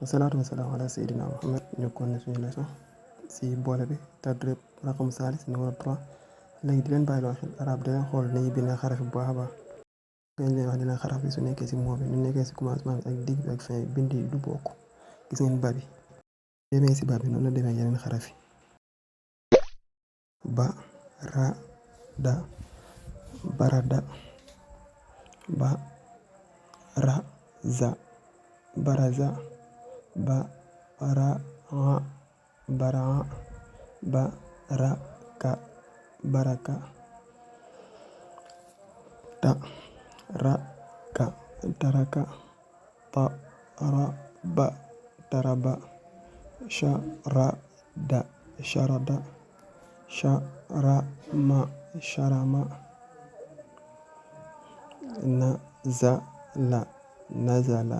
wasalaatu wasalaamu ala sayyidina Muhammad. ñu kon ne suñu leçon si boole bi tadrib raqam salis numéro 3. léegi di leen bàyyi loo xel arab dina xool ni ñuy bindee xaraf bu baax a baax. dañ leen wax dina xaraf bi su nekkee si moo bi ñu nekkee si commencement bi ak digg bi ak fin bi bind yi du bokk. gis ngeen ba bi demee si ba bi noonu la demee yeneen xaraf yi. ba ra da barada ba ra za baraza ba ra bara ba ra ka baraka ta ra ka taraka ta ra ba taraba sha ra da sharada sha ra ma sharama na za la nazala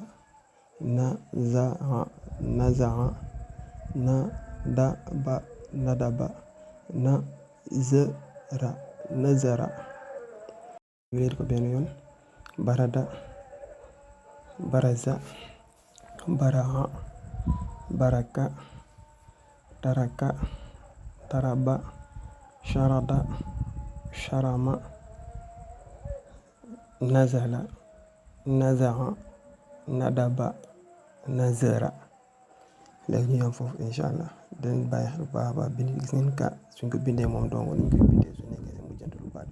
na za naza'a na da ba nadaba na zara nazara. wéer ko benn yoon barada baraza baraha baraka taraka taraba sharada sharama nazala naza'a nadaba nazara. léegi ñu yam foofu incha allah dañ bàyyi xel bu baax a baax bind gis ngeen ka suñ ko bindee moom dong ni ñu koy bindee su nekkee si mujjantalu baat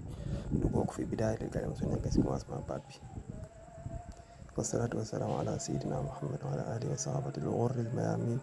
bi du bokk fi bidaaya li kalima su nekkee si commencement baat bi. wasalaatu wasalaamu ala sayyidina Muhammad wa ala alihi wa sahabati al ghurril mayamin.